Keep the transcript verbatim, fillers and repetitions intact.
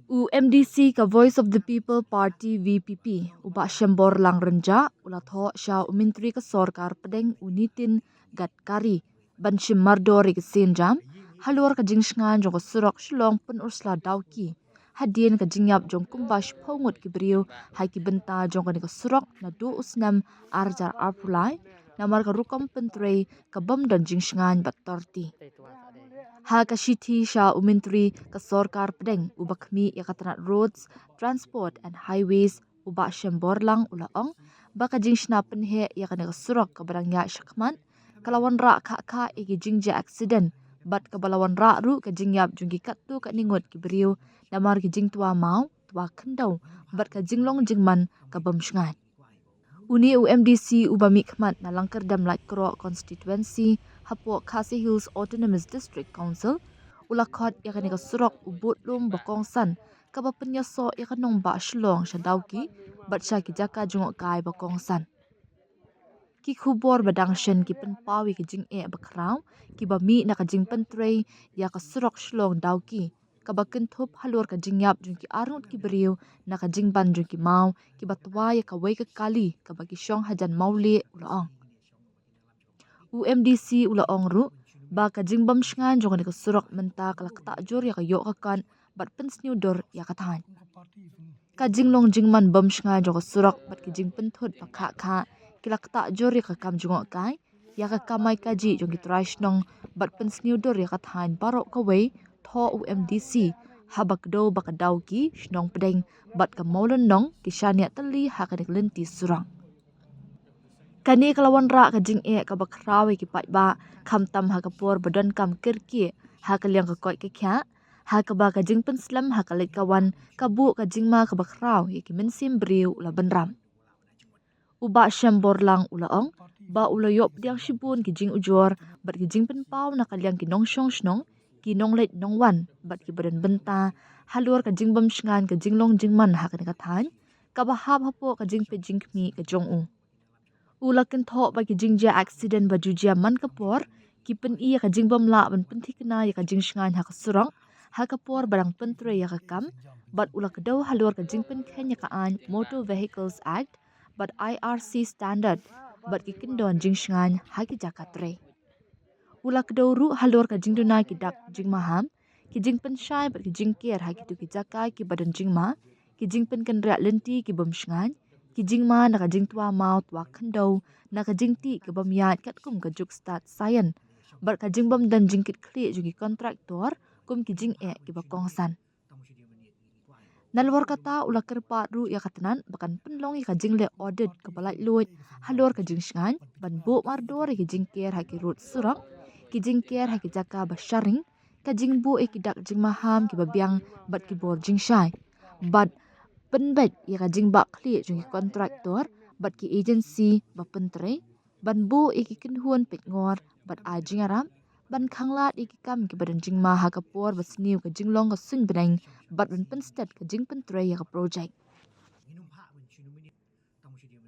U MDC ka Voice of the People Party, VPP, u Bah Shemborlang Rynjah, u la thoh sha u Myntri ka Sorkar Pdeng, u Nitin Gadkari, ban shim mardor ïa ka sienjam halor ka jingshngaiñ jong ka surok Shillong Pynursla Dawki, hadien ka jingïap jong kumba shiphew ngut ki briew ha ki bynta jong kane ka surok naduh u snem ar hajar arphew lai, namar ka rukom pyntrei ka bym don jingshngaiñ bad torti. Ha ka shithi sha u Myntri ka Sorkar Pdeng, u Bakhmih ïa ka tnat Roads, Transport and Highways, u Bah Shemborlang, u la ong ba ka jingshna pynheh ïa kane ka surok kaba dang ïaid shakhmat ka la wanrah khah khah ïa ki jingjia accident bad kaba la wanrah ruh ka jingïap jong ki katto katne ngut ki briew namar ki jingtwa maw, twa khyndew bad ka jinglong jingman ka bym shngaiñ. Une u MDC uba mihkhmat na Langkyrdem Laitkroh Constituency hapoh Khasi Hills Autonomous District Council, u la khot ïa kane ka surok u budlum ba kongsan, kaba pynïasoh ïa ka nongbah Shillong sha Dawki bad sha ki jaka jngohkai ba kongsan. Ki khubor ba dang shen ki pynpaw ïa ki jingeh ba khraw kiba mih na ka jingpyntrei ïa ka surok Shillong Dawki, kaba kynthup halor ka jingïap jong ki arngut ki briew na ka jingban jong ki maw kiba twa ïa kawei ka kali kaba ki shong hajan mawlieh, u la ong. U MDC u la ong ruh ba ka jingbym shngaiñ jong kane ka surok mynta ka la ktah jur ïa ka ïoh ka kot bad pynsniew dur ïa ka thaiñ. Ka jinglong jingman bym shngaiñ jong ka surok bad ki jingpynthut ba khah khah ki la ktah jur ïa ka kam jngohkai, ïa ka kamai kajih jong ki trai shnong bad pynsniew dur ïa ka thaiñ baroh kawei, thoh u MDC, haba kdew ba ka Dawki, Shnong Pdeng bad ka Mawlynnong ki shaniah tylli ha kane ka lynti surok. Kane ka la wanrah ka jingeh kaba khraw ïa ki paidbah, khamtam ha ka por ba donkam kyrkieh ha ka liang ka koit ka khiah, ha kaba ka jingpynslem ha ka leit ka wan ka buh ka jingma kaba khraw ïa ki mynsiem briew, u la bynrap. U Bah Shemborlang u la ong ba u la ïoh pdiang shibun ki jingujor bad ki jingpynpaw na ka liang ki nongshong shnong, ki nongleit nongwan bad kiba don bynta halor ka jingbym shngaiñ ka jinglong jingman ha kane ka thaiñ, kaba hap hapoh ka jingpeit jingkhmih ka jong u. U la kynthoh ba ki jingjia accident ba ju jia man ka por ki pyni ïa ka jingbym lah ban pynthikna ïa ka jingshngaiñ ha ka surok ha ka por ba dang pyntrei ïa ka kam, bad u la kdew halor ka jingpynkheiñ ïa ka aiñ Motor Vehicles Act bad IRC standard bad ki kyndon jingshngaiñ ha ki jaka trei. U la kdew ruh halor ka jingduna ki dak jingmaham, ki jingpynshai bad ki jingker ha kito ki jaka kiba don jingma, ki jingpynkynriah lynti ki bym shngaiñ, ki jingma na ka jingtwa maw twa khyndew, na ka jingtih ki bym ïaid katkum ka juk stad saian, bad ka jingbym don jingkitkhlieh jong ki kontraktor kum ki jingeh kiba kongsan. Nalor kata u la kyrpad ruh ïa ka tnat ba kan pynlong ïa ka jingleh audit kaba laitluid halor ka jingshngaiñ ban buh mardor ïa ki jingker ha ki rud surok, ki jingker ha ki jaka ba sharing, ka jingbuh ïa ki dak jingmaham kiba biang bad ki bor jingshai, bad pynbeit ïa ka jingbahkhlieh jong ki kontraktor bad ki agency ba pyntrei, ban buh ïa ki kynhun peitngor bad ai jingïarap, ban khanglad ïa ki kam kiba don jingma ha ka por ba sniew ka jinglong ka suiñ bneng bad ban pynstet ka jingpyntrei ïa ka projek.